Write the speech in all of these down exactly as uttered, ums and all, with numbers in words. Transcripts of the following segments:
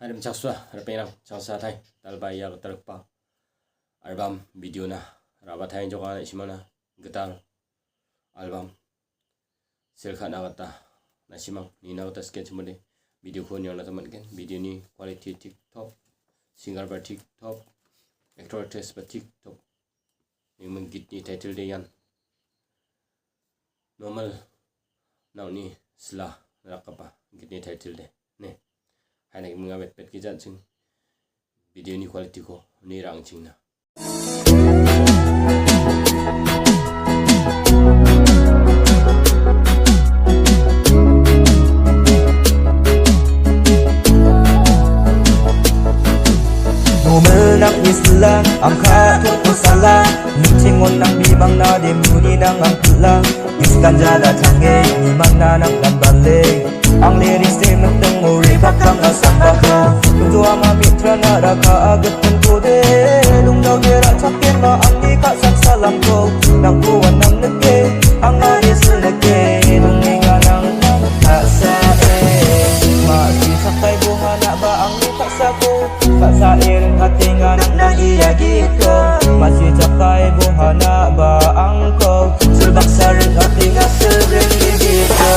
Hai, rimchaksoa, ripengrang, changsa tai, talba ia gitalgipa album video-na, rabataenjoka na·simangna, gital album, sel ka·na gita, na·simang, nina gita sikenchimode, video-ko niangna gita man·gen, video-ni quality tip top, singer-ba tip top, actor actress-ba tip top, Nigimin gitni title de ian. Normal nauni sila rakgipa gitni title de. Ne. Haina giminga bet bet gija an·ching video-ni quality-ko ni ra·angchingna. Nomel nang isla, angka toko sala, nitingon nang bimang na demuni nang angkula, iskan jala tange, imang na nang lambale, ang leris de menteng ori kakang asang bako, tutu ama mitra na raka aget tengko de, lungdau de rachak kema angni kasak salamko, nang kuan nang neke, ang ari suleke, dungenga nang nang kasa e, ma si sakai bohana ba angni Ka·sako, ka·sae ringkatenga nang ia gitko. Masi jakai bohana ba angko. Sil baksa ringkatenga sil ringni gitko.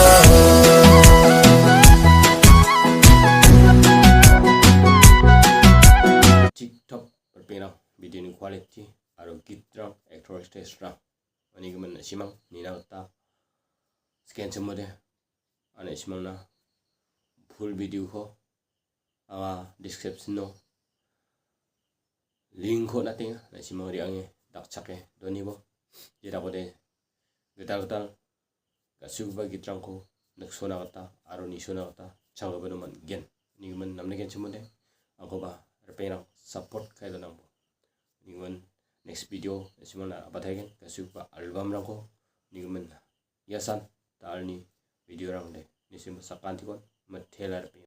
Tip top ripengrang, video-ni quality aro gitrang, actor actress-rang. Manigimin na·simang nina gita sikenchimode. Ane na·simangna full video-ko anga description-o link-ko on·atenga. Na·simang re·ange dakchake donibo. Jedakode gital gital ga·sugipa gitrangko niksona gita aro nisona gita changgipa doman gen. Nigimin namnikenchimode angkoba ripengrang support ka·e donangbo. Nigimin next video na·simangna ra·bataigen ga·sugipa album-rangko. Nigimin Iasan dalni video-rangde. Nisim sakantikon mitela ripenga.